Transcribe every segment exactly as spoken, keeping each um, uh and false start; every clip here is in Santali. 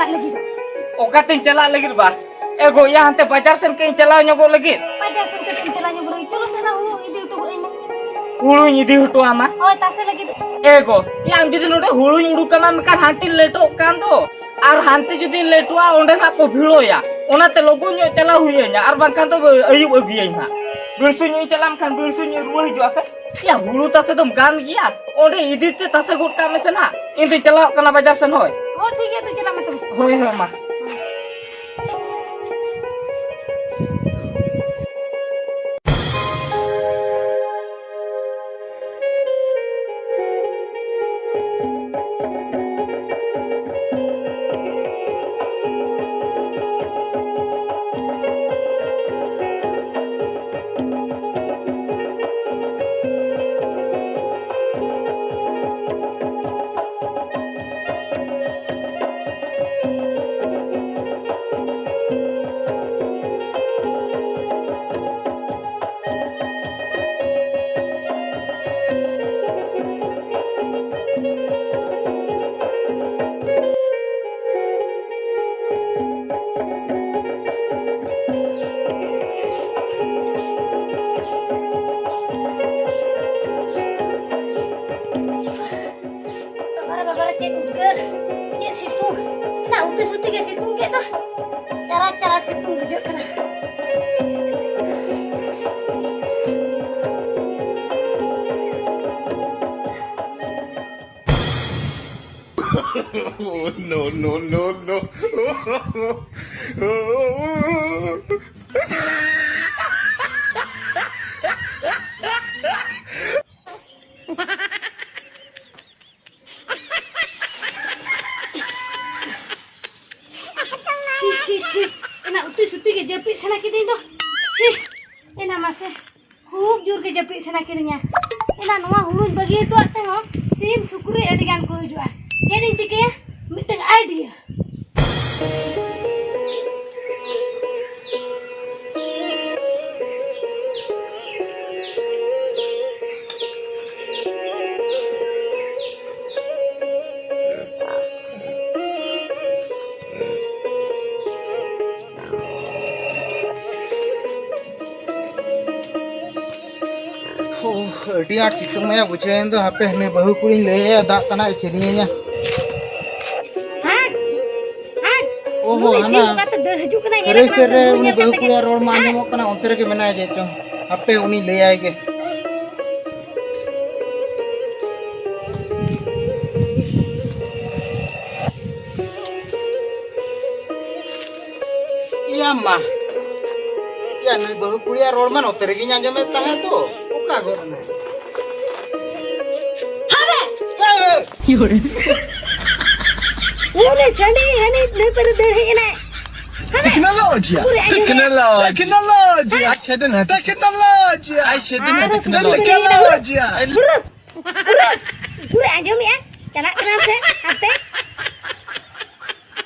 ᱞᱟᱹᱜᱤᱫ᱾ ᱚᱠᱟᱛᱮᱧ ᱪᱟᱞᱟᱜ ᱞᱟᱹᱜᱤᱫ ᱵᱟ? ᱮ ᱜᱚ, ᱭᱟ, ᱦᱟᱱᱛᱮ ᱵᱟᱡᱟᱨ ᱥᱮᱱ ᱠᱟᱹᱡ ᱤᱧ ᱪᱟᱞᱟᱣ ᱧᱚᱜᱚᱜ ᱞᱟᱹᱜᱤᱫ᱾ ᱵᱟᱡᱟᱨ ᱥᱮᱱ ᱠᱟᱹᱡ ᱤᱧ ᱪᱟᱞᱟᱣ ᱧᱚᱜᱚᱜ ᱞᱟᱹᱜᱤᱫ᱾ ᱪᱚᱞᱚ ᱥᱮ, ᱚᱱᱟ ᱦᱩᱲᱩ ᱤᱫᱤ ᱦᱚᱴᱚ ᱠᱟᱜ ᱟᱹᱧ ᱢᱮ᱾ ᱦᱩᱲᱩᱧ ᱤᱫᱤ ᱦᱚᱴᱚ ᱟᱢᱟ? ᱦᱳᱭ, ᱛᱟᱥᱮ ᱞᱟᱹᱜᱤᱫ᱾ ᱮ ᱜᱚ, ᱭᱟ, ᱟᱢ ᱡᱩᱫᱤ ᱱᱚᱰᱮ ᱦᱩᱲᱩᱧ ᱩᱰᱩᱠ ᱟᱢᱟ, ᱢᱮᱱᱠᱷᱟᱱ ᱦᱟᱱᱛᱮᱧ ᱞᱮᱴᱚᱜ ᱠᱟᱱ ᱫᱚ, ᱟᱨ ᱦᱟᱱᱛᱮ ᱡᱩᱫᱤᱧ ᱞᱮᱴᱚᱜᱼᱟ, ᱚᱸᱰᱮ ᱱᱟᱜ ᱠᱚ ᱵᱷᱤᱲᱚᱭᱟ, ᱚᱱᱟᱛᱮ ᱞᱚᱜᱚᱱ ᱧᱚᱜ ᱪᱟᱞᱟᱣ ᱦᱩᱭ ᱟᱹᱧᱟ, ᱟᱨ ᱵᱟᱝᱠᱷᱟᱱ ᱫᱚ ᱟᱹᱭᱩᱵ ᱟᱹᱜᱩᱭᱟᱹᱧ ᱦᱟᱸᱜ᱾ ᱵᱤᱲᱥᱩ ᱧᱚᱜ ᱤᱧ ᱪᱟᱞᱟᱜ ᱠᱷᱟᱱ ᱵᱤᱲᱥᱩ ᱧᱚᱜ ᱤᱧ ᱨᱩᱣᱟᱹᱲ ᱦᱤᱡᱩᱜᱼᱟ ᱥᱮ? ᱭᱟ, ᱦᱩᱲᱩ ᱛᱟᱥᱮ ᱫᱚᱢ ᱜᱟᱱ ᱜᱮᱭᱟ, ᱚᱸᱰᱮ ᱤᱫᱤ ᱛᱮ ᱛᱟᱥᱮ ᱜᱚᱫ ᱠᱟᱜ ᱢᱮᱥᱮ ᱱᱟᱦᱟᱜ᱾ ᱤᱧ ᱫᱚᱧ ᱪᱟᱞᱟᱣᱚᱜ ᱠᱟᱱᱟ ᱵᱟᱡᱟᱨ ᱥᱮᱱ, ᱦᱳᱭ᱾ ᱦᱚᱸ, ᱴᱷᱤᱠ ᱜᱮᱭᱟ, ᱛᱚ ᱪᱟᱞᱟᱜ ᱢᱮ ᱛᱚᱵᱮ᱾ ᱦᱳᱭ, ᱦᱳᱭ, ᱢᱟ᱾ ᱵᱟᱵᱟᱨᱮ, ᱵᱟᱵᱟᱨᱮ, ᱪᱮᱫ ᱩᱫᱽᱜᱟᱹᱨ, ᱪᱮᱫ ᱥᱤᱛᱩᱝ, ᱚᱱᱟ ᱩᱛᱤ ᱥᱩᱛᱤ ᱜᱮ ᱥᱤᱛᱩᱝ ᱠᱮᱫ ᱫᱚ, ᱪᱟᱨᱟᱴ ᱪᱟᱨᱟᱴ ᱥᱤᱛᱩᱝ ᱵᱩᱡᱷᱟᱹᱜ ᱠᱟᱱᱟ᱾ Oh, no, no, no, no. ᱪᱷᱤ, ᱪᱷᱤ, ᱪᱷᱤ, ᱮᱱᱟ ᱩᱛᱤ ᱥᱩᱛᱤ ᱜᱮ ᱡᱟᱹᱯᱤᱫ ᱥᱟᱱᱟ ᱠᱤᱫᱤᱧ ᱫᱚ᱾ ᱪᱷᱤ, ᱮᱱᱟ ᱢᱟᱥᱮ, ᱠᱷᱩᱵ ᱡᱳᱨ ᱜᱮ ᱡᱟᱹᱯᱤᱫ ᱥᱟᱱᱟ ᱠᱤᱫᱤᱧᱟ᱾ ᱮᱱᱟ ᱱᱚᱣᱟ ᱦᱩᱲᱩᱧ ᱵᱟᱹᱜᱤ ᱦᱚᱴᱚᱣᱟᱜ ᱛᱮᱦᱚᱸ ᱥᱤᱢ ᱥᱩᱠᱨᱤ ᱟᱹᱰᱤ ᱜᱟᱱ ᱠᱚ ᱦᱤᱡᱩᱜᱼᱟ᱾ ᱪᱮᱫ ᱤᱧ ᱪᱤᱠᱟᱹᱭᱟ? ᱢᱤᱫᱴᱟᱝ idea᱾ ᱳᱦ, ᱟᱹᱰᱤ ᱟᱸᱴ ᱥᱤᱛᱩᱝ ᱢᱟᱭᱟ ᱵᱩᱡᱷᱟᱹᱣᱮᱱ ᱫᱚ᱾ ᱦᱟᱯᱮ, ᱦᱟᱹᱱᱤ ᱵᱟᱹᱦᱩ ᱠᱩᱲᱤᱧ ᱞᱟᱹᱭ ᱟᱭᱟ, ᱫᱟᱜ ᱛᱟᱱᱟᱜ ᱮ ᱪᱤᱱᱤᱭᱟᱹᱧᱟ᱾ ᱦᱟᱴ! ᱦᱟᱴ! ᱳᱦᱳ, ᱱᱩᱭ ᱦᱟᱱᱟ ᱥᱤᱢ ᱚᱠᱟᱛᱮ ᱫᱟᱹᱲ ᱦᱤᱡᱩᱜ ᱠᱟᱱᱟᱭ, ᱧᱮᱞᱮ ᱠᱷᱟᱹᱨᱟᱹᱭ ᱠᱟᱱᱟ ᱥᱮᱫ ᱥᱮ ᱨᱮ ᱵᱟᱹᱧ ᱩᱱᱤ ᱧᱮᱞ ᱵᱟᱹᱦᱩ ᱠᱟᱛᱮ ᱠᱩᱲᱤᱭᱟᱜ ᱜᱮ? ᱨᱚᱲ ᱢᱟ ᱦᱟᱴ! ᱟᱸᱡᱚᱢᱚᱜ ᱠᱟᱱᱟ, ᱚᱱᱛᱮ ᱨᱮᱜᱮ ᱢᱮᱱᱟᱭᱟ ᱪᱮᱫ ᱪᱚᱝ᱾ ᱦᱟᱯᱮ, ᱩᱱᱤ ᱞᱟᱹᱭᱟᱭ ᱜᱮ᱾ ᱤᱭᱟ ᱢᱟ᱾ ᱤᱭᱟ, ᱱᱩᱭ ᱵᱟᱹᱦᱩ ᱠᱩᱲᱤᱭᱟᱜ ᱨᱚᱲ ᱢᱟ ᱱᱚᱛᱮ ᱨᱮᱜᱮᱧ ᱟᱸᱡᱚᱢᱮᱫ ᱛᱟᱦᱮᱸ ᱛᱚ᱾ ᱚᱠᱟ ᱜᱚᱫ ᱮᱱᱟᱭ? ᱦᱟᱵᱮ! ᱮ! ᱩᱱᱤ ᱥᱟᱺᱰᱤ ᱦᱟᱹᱱᱤ ᱱᱟᱹᱭ ᱯᱟᱨᱮ ᱫᱟᱹᱲ ᱦᱮᱡ ᱮᱱᱟᱭ᱾ ᱦᱟᱵᱮ! ᱴᱮᱠᱱᱳᱞᱚᱡᱤᱭᱟ᱾ ᱩᱠᱩᱨᱮ ᱟᱸᱡᱚᱢᱮᱜᱼᱟ? ᱴᱮᱠᱱᱳᱞᱚᱡᱤᱭᱟ᱾ ᱟᱪᱪᱷᱟ, ᱫᱮᱱ ᱦᱟᱛᱮ᱾ ᱴᱮᱠᱱᱳᱞᱚᱡᱤᱭᱟ᱾ ᱟᱪᱪᱷᱟ, ᱫᱮᱱ ᱟᱨ ᱦᱟᱛᱮ ᱥᱟᱺᱰᱤ ᱴᱮᱠᱱᱳᱞᱚᱡᱤᱭᱟ᱾ ᱦᱟᱹᱱᱤ ᱱᱟᱹᱭ ᱯᱟᱨᱮ ᱫᱟᱹᱲ ᱦᱮᱡ ᱮᱱᱟᱭ᱾ ᱴᱮᱠᱱᱳᱞᱚᱡᱤᱭᱟ᱾ ᱩᱠᱩᱨᱮ ᱟᱸᱡᱚᱢᱮᱜᱼᱟ? ᱪᱟᱞᱟᱜ ᱠᱟᱱᱟ ᱥᱮ ᱦᱟᱱᱛᱮ?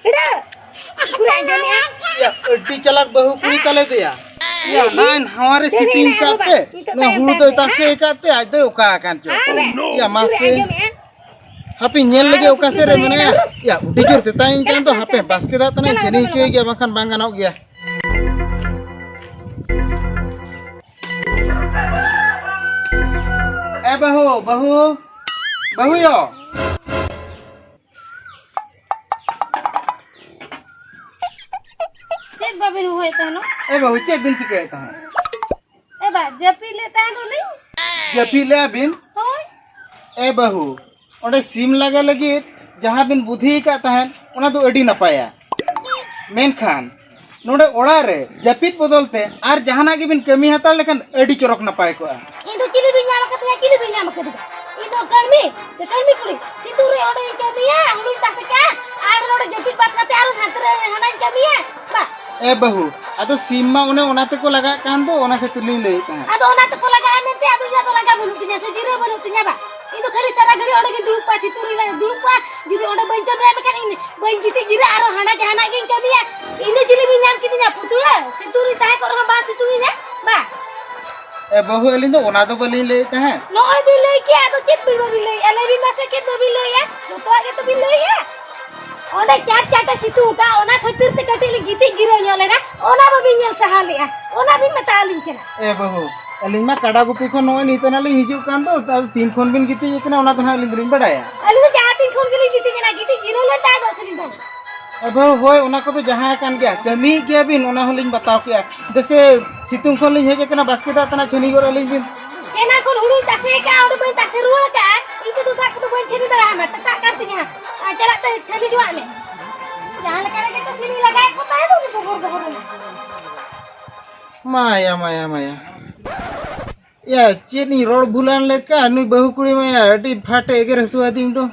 ᱮᱲᱟ! ᱩᱠᱩᱨᱮ ᱟᱸᱡᱚᱢᱮᱜᱼᱟ? ᱭᱟ, ᱟᱹᱰᱤ ᱪᱟᱞᱟᱠ ᱵᱟᱹᱦᱩ ᱠᱩᱲᱤ ᱛᱟᱞᱮ ᱫᱚᱭᱟ᱾ ᱭᱟ, ᱱᱟᱭ ᱱᱟᱣᱟ ᱨᱮ ᱥᱤᱴᱤᱝ ᱠᱟᱛᱮ ᱱᱚᱣᱟ ᱦᱩᱲᱩ ᱫᱚᱭ ᱛᱟᱥᱮ ᱠᱟᱛᱮ ᱟᱡ ᱫᱚᱭ ᱚᱠᱟ ᱟᱠᱟᱱ ᱪᱚ᱾ ᱭᱟ, ᱢᱟᱥᱮ᱾ ᱦᱟᱯᱮ ᱧᱮᱞ ᱞᱮᱜᱮ ᱚᱠᱟ ᱥᱮᱫ ᱨᱮ ᱢᱮᱱᱟᱭᱟ᱾ ᱭᱟ, ᱟᱹᱰᱤ ᱡᱳᱨ ᱛᱮᱛᱟᱝᱤᱧ ᱠᱟᱱ ᱫᱚ, ᱦᱟᱯᱮ ᱵᱟᱥᱠᱮ ᱫᱟᱜ ᱛᱟᱱᱟᱜ ᱤᱧ ᱪᱟᱹᱱᱤ ᱦᱚᱪᱚᱭ ᱜᱮᱭᱟ, ᱵᱟᱝᱠᱷᱟᱱ ᱵᱟᱝ ᱜᱟᱱᱚᱜ ᱜᱮᱭᱟ᱾ ᱮ ᱵᱟᱹᱦᱩ, ᱵᱟᱹᱦᱩ, ᱵᱟᱹᱦᱩ ᱭᱳ᱾ ᱪᱮᱫ ᱵᱟᱵᱤᱱ ᱦᱚᱦᱚᱭᱮᱫ ᱛᱟᱦᱮᱱᱚᱜ? ᱮ ᱵᱟᱹᱦᱩ, ᱪᱮᱫ ᱵᱤᱱ ᱪᱤᱠᱟᱹᱭᱮᱫ ᱛᱟᱦᱮᱸᱫ? ᱮ ᱵᱟ, ᱡᱟᱹᱯᱤᱫ ᱞᱮᱫ ᱛᱟᱦᱮᱸ ᱫᱚᱞᱤᱧ᱾ ᱡᱟᱹᱯᱤᱫ ᱞᱮᱫᱼᱟ ᱵᱤᱱ? ᱦᱳᱭ᱾ ᱮ ᱵᱟᱹᱦᱩ, ᱚᱸᱰᱮ ᱥᱤᱢ ᱞᱟᱜᱟ ᱞᱟᱹᱜᱤᱫ ᱡᱟᱦᱟᱸ ᱵᱤᱱ ᱵᱩᱫᱷᱤ ᱟᱠᱟᱫ ᱛᱟᱦᱮᱸᱫ, ᱚᱱᱟ ᱫᱚ ᱟᱹᱰᱤ ᱱᱟᱯᱟᱭᱟ᱾ ᱢᱮᱱᱠᱷᱟᱱ ᱱᱚᱰᱮ ᱚᱲᱟᱜ ᱨᱮ ᱡᱟᱹᱯᱤᱫ ᱵᱚᱫᱚᱞ ᱛᱮ ᱟᱨ ᱡᱟᱦᱟᱱᱟᱜ ᱜᱮᱵᱤᱱ ᱠᱟᱹᱢᱤ ᱦᱟᱛᱟᱲ ᱞᱮᱠᱷᱟᱱ ᱟᱹᱰᱤ ᱪᱚᱨᱚᱠ ᱱᱟᱯᱟᱭ ᱠᱚᱜᱼᱟ᱾ ᱤᱧ ᱫᱚ ᱪᱤᱞᱤ ᱵᱤᱱ ᱧᱟᱢ ᱟᱠᱟᱫᱤᱧᱟ, ᱪᱤᱞᱤ ᱵᱤᱱ ᱧᱟᱢ ᱟᱠᱟᱫᱤᱧᱟ? ᱤᱧ ᱫᱚ ᱠᱟᱹᱲᱢᱤ, ᱥᱮ ᱠᱟᱹᱲᱢᱤ ᱠᱩᱲᱤ? ᱥᱤᱛᱩᱝ ᱨᱮ ᱚᱸᱰᱮᱧ ᱠᱟᱹᱢᱤᱭᱟ, ᱦᱩᱲᱩᱧ ᱛᱟᱥᱮ ᱠᱟᱜᱼᱟ, ᱟᱨ ᱱᱚᱰᱮ ᱡᱟᱹᱯᱤᱫ ᱵᱟᱫ ᱠᱟᱛᱮ ᱟᱨᱚ ᱦᱟᱱᱛᱮ ᱨᱮ ᱦᱟᱱᱟᱧ ᱠᱟᱹᱢᱤᱭᱟ? ᱵᱟ᱾ ᱮ ᱵᱟᱹᱦᱩ, ᱟᱫᱚ ᱥᱤᱢ ᱢᱟ ᱚᱱᱮ ᱚᱱᱟ ᱛᱮᱠᱚ ᱞᱟᱜᱟᱜ ᱠᱟᱱ ᱫᱚ, ᱚᱱᱟ ᱠᱷᱟᱹᱛᱤᱨ ᱞᱤᱧ ᱞᱟᱹᱭᱮᱫ ᱛᱟᱦᱮᱸᱫ᱾ ᱟᱫᱚ ᱚᱱᱟ ᱛᱮᱠᱚ ᱞᱟᱜᱟᱜᱼᱟ ᱢᱮᱱᱛᱮ ᱟᱫᱚ ᱤᱧᱟᱹᱜ ᱫᱚ ᱞᱟᱜᱟ ᱵᱟᱹᱱᱩᱜ ᱛᱤᱧᱟ ᱥᱮ ᱡᱤᱨᱟᱹᱣ ᱵᱟᱹᱱᱩᱜ ᱛᱤᱧᱟ ᱵᱟ? ᱤᱧ ᱫᱚ ᱠᱷᱟᱹᱞᱤ ᱥᱟᱨᱟ ᱜᱷᱟᱹᱲᱤᱡ ᱚᱸᱰᱮ ᱜᱤᱧ ᱫᱩᱲᱩᱵ ᱠᱚᱜᱼᱟ, ᱥᱤᱛᱩᱝ ᱨᱤᱧ ᱫᱩᱲᱩᱵ ᱠᱚᱜᱼᱟ᱾ ᱡᱩᱫᱤ ᱚᱸᱰᱮ ᱵᱟᱹᱧ ᱠᱟᱹᱢᱤᱭᱟ ᱢᱮᱱᱠᱷᱟᱱ ᱤᱧ ᱵᱟᱹᱧ ᱜᱤᱛᱤᱡ ᱡᱤᱨᱟᱹᱜᱼᱟ, ᱟᱨᱚ ᱦᱟᱱᱟ ᱡᱟᱦᱟᱱᱟᱜ ᱜᱤᱧ ᱠᱟᱹᱢᱤᱭᱟ᱾ ᱤᱧ ᱫᱚ ᱪᱤᱞᱤ ᱵᱤᱱ ᱧᱟᱢ ᱠᱤᱫᱤᱧᱟ? ᱯᱩᱛᱲᱟᱹ? ᱥᱤᱛᱩᱝ ᱨᱤᱧ ᱛᱟᱦᱮᱸ ᱠᱚᱜ ᱨᱮᱦᱚᱸ ᱵᱟᱝ ᱥᱤᱛᱩᱝ ᱤᱧᱟ ᱵᱟ? ᱮ ᱵᱟᱹᱦᱩ, ᱟᱹᱞᱤᱧ ᱫᱚ ᱚᱱᱟ ᱫᱚ ᱵᱟᱹᱞᱤᱧ ᱞᱟᱹᱭᱮᱫ ᱛᱟᱦᱮᱸᱫ᱾ ᱱᱚᱜᱼᱚᱭ ᱵᱤᱱ ᱞᱟᱹᱭ ᱠᱮᱜᱼᱟ, ᱟᱫᱚ ᱪᱮᱫ ᱵᱤᱱ ᱵᱟᱹᱵᱤᱱ ᱞᱟᱹᱭᱮᱜᱼᱟ? ᱞᱟᱹᱭ ᱵᱤᱱ ᱢᱟᱥᱮ, ᱪᱮᱫ ᱵᱟᱹᱵᱤᱱ ᱞᱟᱹᱭᱮᱜᱼᱟ? ᱡᱚᱛᱚᱣᱟᱜ ᱜᱮᱛᱚ ᱵᱤᱱ ᱞᱟᱹᱭᱮᱜᱼᱟ᱾ ᱚᱸᱰᱮ ᱪᱟᱴ ᱪᱟᱴᱮ ᱥᱤᱛᱩᱝ ᱠᱟᱜᱼᱟ, ᱚᱱᱟ ᱠᱷᱟᱹᱛᱤᱨ ᱛᱮ ᱠᱟᱹᱴᱤᱡ ᱞᱤᱧ ᱜᱤᱛᱤᱡ ᱡᱤᱨᱟᱹᱣ ᱧᱚᱜ ᱞᱮᱱᱟ, ᱚᱱᱟ ᱵᱟᱹᱵᱤᱱ ᱧᱮᱞ ᱥᱟᱦᱟᱣ ᱞᱮᱜᱼᱟ, ᱚᱱᱟ ᱵᱤᱱ ᱢᱮᱛᱟ ᱟᱹᱞᱤᱧ ᱠᱟᱱᱟ᱾ ᱮ ᱵᱟᱹᱦᱩ, ᱟᱹᱞᱤᱧ ᱢᱟ ᱠᱟᱰᱟ ᱜᱩᱯᱤ ᱠᱷᱚᱱ ᱱᱚᱜᱼᱚᱭ ᱱᱤᱛᱚᱜ ᱱᱟᱜ ᱞᱤᱧ ᱦᱤᱡᱩᱜ ᱠᱟᱱ ᱫᱚ, ᱟᱫᱚ ᱛᱤᱱ ᱠᱷᱚᱱ ᱵᱤᱱ ᱜᱤᱛᱤᱡ ᱟᱠᱟᱱᱟ ᱚᱱᱟ ᱫᱚ ᱱᱟᱦᱟᱜ ᱟᱹᱞᱤᱧ ᱫᱚᱞᱤᱧ ᱵᱟᱰᱟᱭᱟ᱾ ᱟᱹᱞᱤᱧ ᱫᱚ ᱡᱟᱦᱟᱸ ᱛᱤᱱ ᱠᱷᱚᱱ ᱜᱮᱞᱤᱧ ᱜᱤᱛᱤᱡ ᱮᱱᱟ, ᱜᱤᱛᱤᱡ ᱡᱤᱨᱟᱹᱣ ᱞᱮᱱ ᱛᱟᱦᱮᱸ ᱫᱚ ᱟᱹᱞᱤᱧ ᱫᱚ᱾ ᱮ ᱵᱟᱹᱦᱩ, ᱦᱳᱭ, ᱚᱱᱟ ᱠᱚᱫᱚ ᱡᱟᱦᱟᱸ ᱟᱠᱟᱱ ᱜᱮᱭᱟ, ᱠᱟᱹᱢᱤᱭᱮᱫ ᱜᱮᱭᱟ ᱵᱤᱱ, ᱚᱱᱟ ᱦᱚᱸᱞᱤᱧ ᱵᱟᱛᱟᱣ ᱠᱮᱜᱼᱟ᱾ ᱫᱮᱥᱮ, ᱥᱤᱛᱩᱝ ᱠᱷᱚᱱ ᱞᱤᱧ ᱦᱮᱡ ᱟᱠᱟᱱᱟ, ᱵᱟᱥᱠᱮ ᱫᱟᱜ ᱛᱟᱱᱟᱜ ᱪᱷᱟᱹᱱᱤ ᱜᱚᱫ ᱟᱹᱞᱤᱧ ᱵᱤᱱ᱾ ᱮᱱᱟ ᱠᱷᱚᱱ ᱦᱩᱲᱩᱧ ᱛᱟᱥᱮ ᱟᱠᱟᱫᱼᱟ, ᱚᱸᱰᱮ ᱵᱟᱹᱧ ᱛᱟᱥᱮ ᱨᱩᱣᱟᱹᱲ ᱟᱠᱟᱫᱼᱟ᱾ ᱤᱧ ᱛᱮᱫᱚ ᱫᱟᱜ ᱠᱚᱫᱚ ᱵᱟᱹᱧ ᱪᱷᱟᱹᱱᱤ ᱫᱟᱲᱮᱭᱟᱜᱼᱟ, ᱴᱟᱴᱟᱜ ᱠᱟᱱ ᱛᱤᱧᱟ᱾ ᱟᱨ ᱪᱟᱞᱟᱜ ᱛᱮ ᱪᱷᱟᱹᱱᱤ ᱡᱚᱣᱟᱜ ᱢᱮ᱾ ᱡᱟᱦᱟᱸ ᱞᱮᱠᱟ ᱨᱮᱜᱮ ᱛᱚ ᱥᱤᱢᱤᱧ ᱞᱟᱜᱟᱭᱮᱫ ᱠᱚ ᱛᱟᱦᱮᱸ ᱫᱚ, ᱩᱱᱤ ᱵᱚᱜᱚᱨ ᱵᱚᱜᱚᱨ ᱩᱱᱤ᱾ ᱢᱟᱭᱟ, ᱢᱟᱭᱟ, ᱢᱟᱭᱟ᱾ ᱭᱟ, ᱪᱮᱫ ᱤᱧ ᱨᱚᱲ ᱵᱷᱩᱞᱟᱱ ᱞᱮᱠᱟ, ᱱᱩᱭ ᱵᱟᱹᱦᱩ ᱠᱩᱲᱤ ᱢᱟᱭᱟ ᱟᱹᱰᱤ ᱯᱷᱟᱴᱮ ᱮᱜᱮᱨ ᱦᱚᱪᱚᱣᱟᱫᱤᱧ ᱫᱚ᱾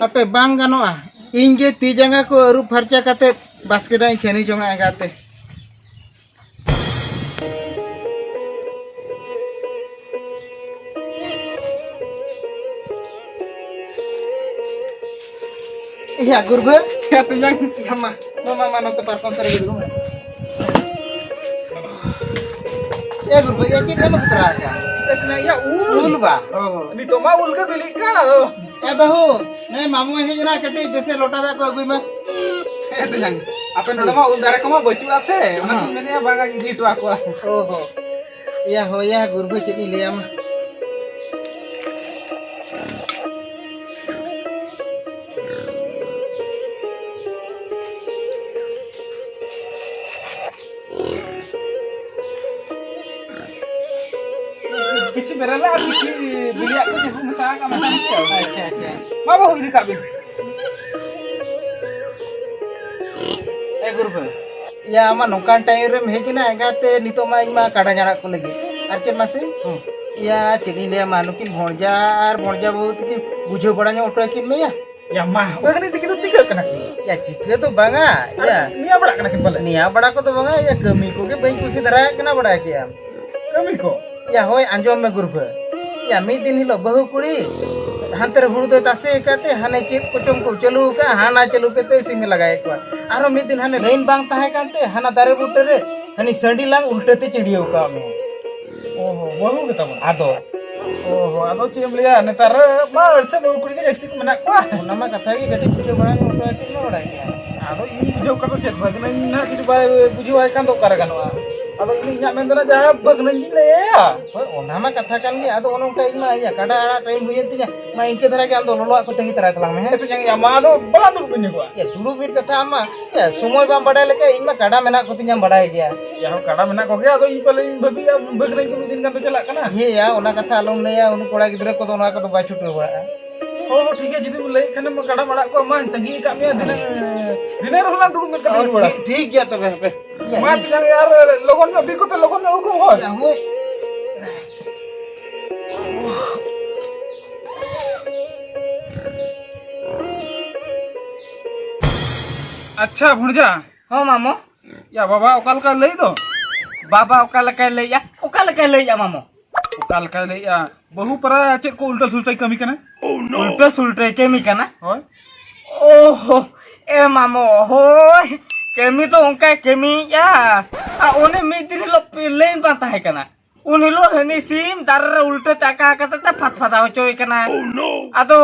ᱦᱟᱯᱮ, ᱵᱟᱝ ᱜᱟᱱᱚᱜᱼᱟ᱾ ᱤᱧ ᱜᱮ ᱛᱤ ᱡᱟᱸᱜᱟ ᱠᱚ ᱟᱹᱨᱩᱵ ᱯᱷᱟᱨᱪᱟ ᱠᱟᱛᱮ ᱵᱟᱥᱠᱮ ᱫᱟᱜ ᱤᱧ ᱪᱷᱟᱹᱱᱤ ᱡᱚᱝᱟ ᱮᱸᱜᱟᱛᱮ᱾ ᱮᱭᱟ ᱜᱩᱨᱵᱟᱹ᱾ ᱮᱭᱟ ᱛᱮᱧᱟᱝ᱾ ᱮᱭᱟ ᱢᱟ, ᱢᱟ, ᱢᱟ, ᱢᱟ, ᱱᱚᱛᱮ ᱯᱟᱨᱠᱚᱢ ᱥᱮᱫ ᱨᱮᱜᱮ ᱫᱩᱲᱩᱵ ᱢᱮ᱾ ᱮ ᱜᱩᱨᱵᱟᱹ, ᱮᱭᱟ ᱪᱮᱫ ᱮᱢ ᱟᱹᱜᱩ ᱛᱚᱨᱟ ᱟᱠᱟᱫᱼᱟ? ᱮ ᱛᱮᱧᱟᱝ, ᱮᱭᱟ ᱩᱞ᱾ ᱩᱞ ᱵᱟ? ᱚ᱾ ᱱᱤᱛᱚᱜ ᱢᱟ ᱩᱞ ᱜᱮ ᱵᱤᱞᱤᱜ ᱠᱟᱱ, ᱟᱫᱚ᱾ ᱮ ᱵᱟᱹᱦᱩ, ᱱᱩᱭ ᱢᱟᱢᱩᱭ ᱦᱮᱡ ᱮᱱᱟ, ᱠᱟᱹᱴᱤᱡ ᱫᱮᱥᱮ ᱞᱚᱴᱟ ᱫᱟᱜ ᱠᱚ ᱟᱹᱜᱩᱭ ᱢᱮ᱾ ᱮ ᱛᱮᱧᱟᱝ, ᱟᱯᱮ ᱱᱚᱰᱮ ᱢᱟ ᱩᱞ ᱫᱟᱨᱮ ᱠᱚᱢᱟ ᱵᱟᱹᱪᱩᱜᱼᱟ ᱥᱮ, ᱚᱱᱟᱛᱤᱧ ᱦᱮᱸ᱾ ᱢᱮᱱᱮᱫᱼᱟ ᱵᱟᱝᱟ ᱤᱫᱤ ᱦᱚᱴᱚ ᱟᱠᱚᱣᱟ᱾ ᱚ ᱦᱚ᱾ ᱮᱭᱟ ᱦᱳ, ᱮᱭᱟ ᱜᱩᱨᱵᱟᱹ ᱪᱮᱫ ᱤᱧ ᱞᱟᱹᱭᱟᱢᱟ᱾ ᱠᱤᱪᱷᱩ ᱵᱮᱨᱮᱞ ᱟᱨ ᱠᱤᱪᱷᱩ ᱵᱤᱞᱤᱭᱟᱜ ᱠᱚ ᱡᱟᱹᱯᱩᱫ ᱢᱮᱥᱟ ᱟᱠᱟᱫ ᱢᱮᱥᱟ ᱢᱮᱥᱟ᱾ ᱟᱪᱪᱷᱟ, ᱟᱪᱪᱷᱟ᱾ ᱢᱟ ᱵᱟᱹᱦᱩ, ᱤᱫᱤ ᱠᱟᱜ ᱵᱤᱱ᱾ ᱮ ᱜᱩᱨᱵᱟᱹ, ᱭᱟ, ᱟᱢ ᱢᱟ ᱱᱚᱝᱠᱟᱱ ᱴᱟᱭᱤᱢ ᱨᱮᱢ ᱦᱮᱡ ᱮᱱᱟ ᱮᱸᱜᱟᱛᱮ, ᱱᱤᱛᱚᱜ ᱢᱟ ᱤᱧ ᱢᱟ ᱠᱟᱰᱟ ᱡᱟᱲᱟᱜ ᱠᱚ ᱞᱟᱹᱜᱤᱫ᱾ ᱟᱨ ᱪᱮᱫ ᱢᱟᱥᱮ? ᱦᱚᱸ᱾ ᱭᱟ, ᱪᱮᱫ ᱤᱧ ᱞᱟᱹᱭᱟ ᱢᱟ, ᱱᱩᱠᱤᱱ ᱵᱷᱚᱲᱡᱟ ᱟᱨ ᱵᱷᱚᱲᱡᱟ ᱵᱟᱹᱦᱩ ᱛᱟᱹᱠᱤᱱ ᱵᱩᱡᱷᱟᱹᱣ ᱵᱟᱲᱟ ᱧᱚᱜ ᱦᱚᱴᱚ ᱟᱹᱠᱤᱱ ᱢᱮ ᱭᱟ᱾ ᱭᱟ ᱢᱟ, ᱚᱠᱟ ᱠᱷᱟᱹᱱᱤ ᱛᱟᱹᱠᱤᱱ ᱫᱚ ᱪᱤᱠᱟᱹᱜ ᱠᱟᱱᱟ ᱠᱤᱱ? ᱭᱟ, ᱪᱤᱠᱟᱹ ᱫᱚ ᱵᱟᱝᱟ, ᱟᱨ ᱭᱟ᱾ ᱱᱮᱭᱟᱣ ᱵᱟᱲᱟᱜ ᱠᱟᱱᱟ ᱠᱤᱱ ᱯᱟᱞᱮ? ᱱᱮᱭᱟᱣ ᱵᱟᱲᱟ ᱠᱚᱫᱚ ᱵᱟᱝᱟ, ᱭᱟ, ᱠᱟᱹᱢᱤ ᱠᱚᱜᱮ ᱵᱟᱹᱧ ᱠᱩᱥᱤ ᱫᱷᱟᱨᱟᱭᱟᱜ ᱠᱟᱱᱟ, ᱵᱟᱲᱟᱭ ᱠᱮᱜᱼᱟᱢ᱾ ᱠᱟᱹᱢᱤ ᱠᱚ? ᱭᱟ, ᱦᱳᱭ, ᱟᱸᱡᱚᱢ ᱢᱮ ᱜᱩᱨᱵᱟᱹ᱾ ᱭᱟ, ᱢᱤᱫ ᱫᱤᱱ ᱦᱤᱞᱳᱜ ᱵᱟᱹᱦᱩ ᱠᱩᱲᱤ ᱦᱟᱱᱛᱮ ᱨᱮ ᱦᱩᱲᱩ ᱫᱚᱭ ᱛᱟᱥᱮ ᱟᱠᱟᱫ ᱛᱮ, ᱦᱟᱱᱮ ᱪᱮᱫ ᱠᱚᱪᱚᱝ ᱠᱚ ᱪᱟᱹᱞᱩ ᱟᱠᱟᱫᱼᱟ, ᱦᱟᱱᱟ ᱪᱟᱹᱞᱩ ᱠᱟᱛᱮ ᱥᱤᱢᱮ ᱞᱟᱜᱟᱭᱮᱫ ᱠᱚᱣᱟ᱾ ᱟᱨᱦᱚᱸ ᱢᱤᱫ ᱫᱤᱱ ᱦᱟᱱᱮ ᱞᱟᱭᱤᱱ ᱵᱟᱝ ᱛᱟᱦᱮᱸ ᱠᱟᱱᱛᱮ, ᱦᱟᱱᱟ ᱫᱟᱨᱮ ᱵᱩᱴᱟᱹ ᱨᱮ ᱦᱟᱹᱱᱤ ᱥᱟᱺᱰᱤ ᱞᱟᱝ ᱩᱞᱴᱟᱹ ᱛᱮ ᱪᱤᱰᱤᱭᱟᱹᱣ ᱠᱟᱜ ᱢᱮ᱾ ᱚ ᱦᱚ, ᱵᱟᱹᱦᱩ ᱜᱮ ᱛᱟᱵᱚᱱ? ᱟᱫᱚ᱾ ᱚ ᱦᱚ, ᱟᱫᱚ ᱪᱮᱫ ᱮᱢ ᱞᱟᱹᱭᱟ, ᱱᱮᱛᱟᱨ ᱢᱟ ᱟᱹᱲᱥᱟᱹ ᱵᱟᱹᱦᱩ ᱠᱩᱲᱤ ᱜᱮ ᱡᱟᱹᱥᱛᱤ ᱠᱚ ᱢᱮᱱᱟᱜ ᱠᱚᱣᱟ᱾ ᱚᱱᱟ ᱢᱟ ᱠᱟᱛᱷᱟ ᱜᱮ, ᱠᱟᱹᱴᱤᱡ ᱵᱩᱡᱷᱟᱹᱣ ᱵᱟᱲᱟ ᱧᱚᱜ ᱦᱚᱴᱚ ᱟᱹᱠᱤᱱ ᱢᱮ, ᱵᱟᱲᱟᱭ ᱜᱮᱭᱟ᱾ ᱟᱫᱚ ᱤᱧ ᱵᱩᱡᱷᱟᱹᱣ ᱠᱟᱛᱮ ᱪᱮᱫ ᱵᱷᱟᱹᱜᱤ ᱱᱟᱹᱧ ᱱᱟᱦᱟᱜ, ᱡᱩᱫᱤ ᱵᱟᱭ ᱵᱩᱡᱷᱟᱹᱣᱟᱭ ᱠᱷᱟᱱ ᱫᱚ ᱚᱠᱟᱨᱮ ᱜᱟᱱᱚᱜᱼᱟ? ᱟᱫᱚ ᱤᱧ ᱤᱧᱟᱹᱜ ᱢᱮᱱ ᱫᱚ ᱱᱟᱜ ᱡᱟᱦᱟᱸ ᱵᱷᱟᱹᱜᱽᱱᱟᱹᱧ ᱜᱤᱧ ᱞᱟᱹᱭ ᱟᱭᱟ᱾ ᱦᱳᱭ, ᱚᱱᱟ ᱢᱟ ᱠᱟᱛᱷᱟ ᱠᱟᱱ ᱜᱮ᱾ ᱟᱫᱚ ᱚᱱᱮ ᱚᱱᱠᱟ ᱤᱧ ᱢᱟ ᱤᱧᱟᱹᱜ ᱠᱟᱰᱟ ᱟᱲᱟᱜ ᱴᱟᱭᱤᱢ ᱦᱩᱭᱮᱱ ᱛᱤᱧᱟ᱾ ᱢᱟ ᱤᱱᱠᱟᱹ ᱫᱷᱟᱨᱟ ᱜᱮ, ᱟᱢ ᱫᱚ ᱞᱚᱞᱚᱣᱟᱜ ᱠᱚ ᱛᱟᱺᱜᱤ ᱛᱟᱨᱟᱭ ᱛᱟᱞᱟᱝ ᱢᱮ, ᱦᱮᱸ? ᱦᱮᱸ, ᱛᱚ ᱡᱟᱝ ᱭᱟ, ᱢᱟ ᱟᱫᱚ ᱵᱟᱞᱟᱝ ᱫᱩᱲᱩᱵ ᱢᱮ ᱧᱚᱜᱚᱜᱼᱟ᱾ ᱮ, ᱫᱩᱲᱩᱵ ᱢᱤᱫ ᱠᱟᱛᱷᱟ, ᱟᱢ ᱢᱟ, ᱮ, ᱥᱚᱢᱚᱭ ᱵᱟᱢ ᱵᱟᱰᱟᱭ ᱞᱮᱠᱟ, ᱤᱧ ᱢᱟ ᱠᱟᱰᱟ ᱢᱮᱱᱟᱜ ᱠᱚᱛᱤᱧᱟᱢ ᱵᱟᱰᱟᱭ ᱜᱮᱭᱟ᱾ ᱭᱟ ᱦᱚᱸ, ᱠᱟᱰᱟ ᱢᱮᱱᱟᱜ ᱠᱚᱜᱮᱭᱟ, ᱟᱫᱚ ᱤᱧ ᱯᱟᱞᱮ ᱤᱧ ᱵᱷᱟᱹᱵᱤᱭᱟ ᱵᱷᱟᱹᱜᱽᱱᱟᱹᱧ ᱠᱚ ᱢᱤᱫ ᱫᱤᱱ ᱜᱟᱱ ᱫᱚ ᱪᱟᱞᱟᱜ ᱠᱟᱱᱟ᱾ ᱦᱮᱸ ᱭᱟ, ᱚᱱᱟ ᱠᱟᱛᱷᱟ ᱟᱞᱚᱢ ᱞᱟᱹᱭᱟ, ᱩᱱᱤ ᱠᱚᱲᱟ ᱜᱤᱫᱽᱨᱟᱹ ᱠᱚᱫᱚ ᱱᱚᱣᱟ ᱠᱚᱫᱚ ᱵᱟᱭ ᱪᱷᱩᱴᱟᱹᱣ ᱵᱟᱲᱟᱜᱼᱟ᱾ ᱦᱚᱸ, ᱦᱚᱸ, ᱴᱷᱤᱠ ᱜᱮᱭᱟ, ᱡᱩᱫᱤᱢ ᱞᱟᱹᱭᱮᱫ ᱠᱷᱟᱱᱮᱢ ᱠᱟᱰᱟᱢ ᱟᱲᱟᱜ ᱠᱚᱣᱟ, ᱢᱟᱧ ᱛᱟᱺᱜᱤ ᱟᱠᱟᱫ ᱢᱮᱭᱟ, ᱫᱷᱤᱱᱟᱹᱝ, ᱫᱷᱤᱱᱟᱹᱝ ᱨᱮᱦᱚᱸ ᱞᱟᱝ ᱫᱩᱲᱩᱵ ᱢᱤᱫ ᱠᱟᱛᱮ ᱦᱚᱸ, ᱨᱚᱲᱟ᱾ ᱴᱷᱤᱠ, ᱴᱷᱤᱠ ᱜᱮᱭᱟ ᱛᱚᱵᱮ, ᱦᱟᱯᱮ᱾ ᱤᱭᱟᱹ, ᱢᱟ ᱤᱧ ᱛᱮᱭᱟᱝ ᱟᱨ ᱞᱚᱜᱚᱱ ᱧᱚᱜ ᱵᱤᱜᱚᱛ ᱞᱚᱜᱚᱱ ᱧᱚᱜ ᱟᱹᱜᱩ ᱦᱚᱲ᱾ ᱤᱭᱟᱹ, ᱦᱳᱭ᱾ ᱟᱪᱪᱷᱟ ᱵᱷᱩᱬᱡᱟ᱾ ᱦᱚᱸ ᱢᱟᱢᱚ᱾ ᱭᱟ ᱵᱟᱵᱟ ᱚᱠᱟ ᱞᱮᱠᱟᱭ ᱞᱟᱹᱭ ᱫᱚ? ᱵᱟᱵᱟ ᱚᱠᱟ ᱞᱮᱠᱟᱭ ᱞᱟᱹᱭᱮᱜᱼᱟ? ᱚᱠᱟ ᱞᱮᱠᱟᱭ ᱞᱟᱹᱭᱮᱜᱼᱟ ᱢᱟᱢᱚ? ᱚᱠᱟ ᱞᱮᱠᱟᱭ ᱞᱟᱹᱭᱮᱜᱼᱟ? ᱵᱟᱹᱦᱩ ᱯᱟᱨᱟ ᱪᱮᱫ ᱠᱚ ᱩᱞᱴᱟᱹ ᱥᱩᱞᱴᱟᱹᱭ ᱠᱟᱹᱢᱤ ᱠᱟᱱᱟ? ᱩᱞᱴᱟᱹ ᱥᱩᱞᱴᱟᱹᱭ ᱠᱟᱹᱢᱤ ᱠᱟᱱᱟ? ᱦᱳᱭ᱾ ᱳᱦᱳ, ᱮ ᱢᱟᱢᱚ, ᱦᱳᱭ, ᱠᱟᱹᱢᱤ ᱫᱚ ᱚᱱᱠᱟᱭ ᱠᱟᱹᱢᱤᱭᱮᱜᱼᱟ᱾ ᱟᱨ ᱚᱱᱮ ᱢᱤᱫ ᱫᱤᱱ ᱦᱤᱞᱳᱜ ᱞᱟᱹᱭᱤᱱ ᱵᱟᱝ ᱛᱟᱦᱮᱸ ᱠᱟᱱᱟ, ᱩᱱ ᱦᱤᱞᱳᱜ ᱦᱟᱹᱱᱤ ᱥᱤᱢ ᱫᱟᱨᱮ ᱨᱮ ᱩᱞᱴᱟᱹ ᱛᱮ ᱟᱠᱟ ᱠᱟᱛᱮ ᱛᱮ ᱯᱷᱟᱛ ᱯᱷᱟᱛᱟ ᱦᱚᱪᱚᱭᱮ ᱠᱟᱱᱟ᱾ ᱟᱫᱚ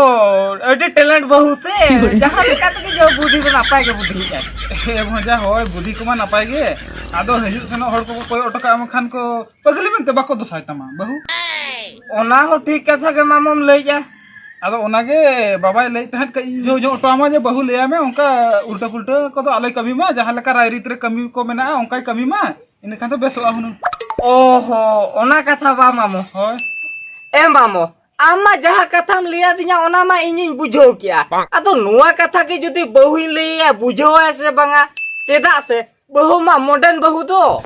ᱟᱹᱰᱤ ᱴᱮᱞᱮᱱᱴ ᱵᱟᱹᱦᱩ ᱥᱮ, ᱡᱟᱦᱟᱸ ᱞᱮᱠᱟ ᱛᱮᱜᱮ ᱡᱟ ᱵᱩᱫᱷᱤ ᱫᱚ ᱱᱟᱯᱟᱭ ᱜᱮ ᱵᱩᱫᱷᱤᱭᱮᱜᱼᱟᱭ᱾ ᱮ ᱵᱷᱚᱡᱟ, ᱦᱳᱭ, ᱵᱩᱫᱷᱤ ᱠᱚᱢᱟ ᱱᱟᱯᱟᱭ ᱜᱮ᱾ ᱟᱫᱚ ᱦᱤᱡᱩᱜ ᱥᱮᱱᱚᱜ ᱦᱚᱲ ᱠᱚᱠᱚ ᱠᱚᱭᱚᱜ ᱦᱚᱴᱚ ᱠᱟᱜᱼᱟ, ᱵᱟᱝᱠᱷᱟᱱ ᱠᱚ ᱯᱟᱹᱜᱽᱞᱤ ᱢᱮᱱᱛᱮ ᱵᱟᱠᱚ ᱫᱚᱥᱟᱭ ᱛᱟᱢᱟ, ᱵᱟᱹᱦᱩ᱾ ᱚᱱᱟ ᱦᱚᱸ ᱴᱷᱤᱠ ᱠᱟᱛᱷᱟ ᱜᱮ ᱢᱟᱢᱚᱢ ᱞᱟᱹᱭᱮᱜᱼᱟ᱾ ᱟᱫᱚ ᱚᱱᱟᱜᱮ ᱵᱟᱵᱟᱭ ᱞᱟᱹᱭᱮᱫ ᱛᱟᱦᱮᱸᱫ, ᱠᱟᱹᱡ ᱤᱧ ᱵᱩᱡᱷᱟᱹᱣ ᱧᱚᱜ ᱦᱚᱴᱚ ᱟᱢᱟ ᱡᱮ ᱵᱟᱹᱦᱩ ᱞᱟᱹᱭᱟᱭ ᱢᱮ, ᱚᱱᱠᱟ ᱩᱞᱴᱟᱹ ᱯᱩᱞᱴᱟᱹ ᱠᱚᱫᱚ ᱟᱞᱚᱭ ᱠᱟᱹᱢᱤ ᱢᱟ, ᱡᱟᱦᱟᱸ ᱞᱮᱠᱟ ᱨᱟᱭᱨᱤᱛ ᱨᱮ ᱠᱟᱹᱢᱤ ᱠᱚ ᱢᱮᱱᱟᱜᱼᱟ ᱚᱱᱠᱟᱭ ᱠᱟᱹᱢᱤ ᱢᱟ, ᱤᱱᱟᱹ ᱠᱷᱟᱱ ᱫᱚ ᱵᱮᱥᱚᱜᱼᱟ ᱦᱩᱱᱟᱹᱝ᱾ ᱚ ᱦᱚ, ᱚᱱᱟ ᱠᱟᱛᱷᱟ ᱵᱟ ᱢᱟᱢᱚ᱾ ᱦᱳᱭ᱾ ᱮ ᱢᱟᱢᱚ, ᱟᱢ ᱢᱟ ᱡᱟᱦᱟᱸ ᱠᱟᱛᱷᱟᱢ ᱞᱟᱹᱭᱟᱫᱤᱧᱟ ᱚᱱᱟ ᱢᱟ ᱤᱧᱤᱧ ᱵᱩᱡᱷᱟᱹᱣ ᱠᱮᱜᱼᱟ᱾ ᱟᱫᱚ ᱱᱚᱣᱟ ᱠᱟᱛᱷᱟ ᱜᱮ ᱡᱩᱫᱤ ᱵᱟᱹᱦᱩᱧ ᱞᱟᱹᱭᱟᱭᱟ, ᱵᱩᱡᱷᱟᱹᱣᱟᱭ ᱥᱮ ᱵᱟᱝᱟ? ᱪᱮᱫᱟᱜ ᱥᱮ ᱵᱟᱹᱦᱩ ᱢᱟ ᱢᱚᱰᱟᱨᱱ ᱵᱟᱹᱦᱩ ᱫᱚ᱾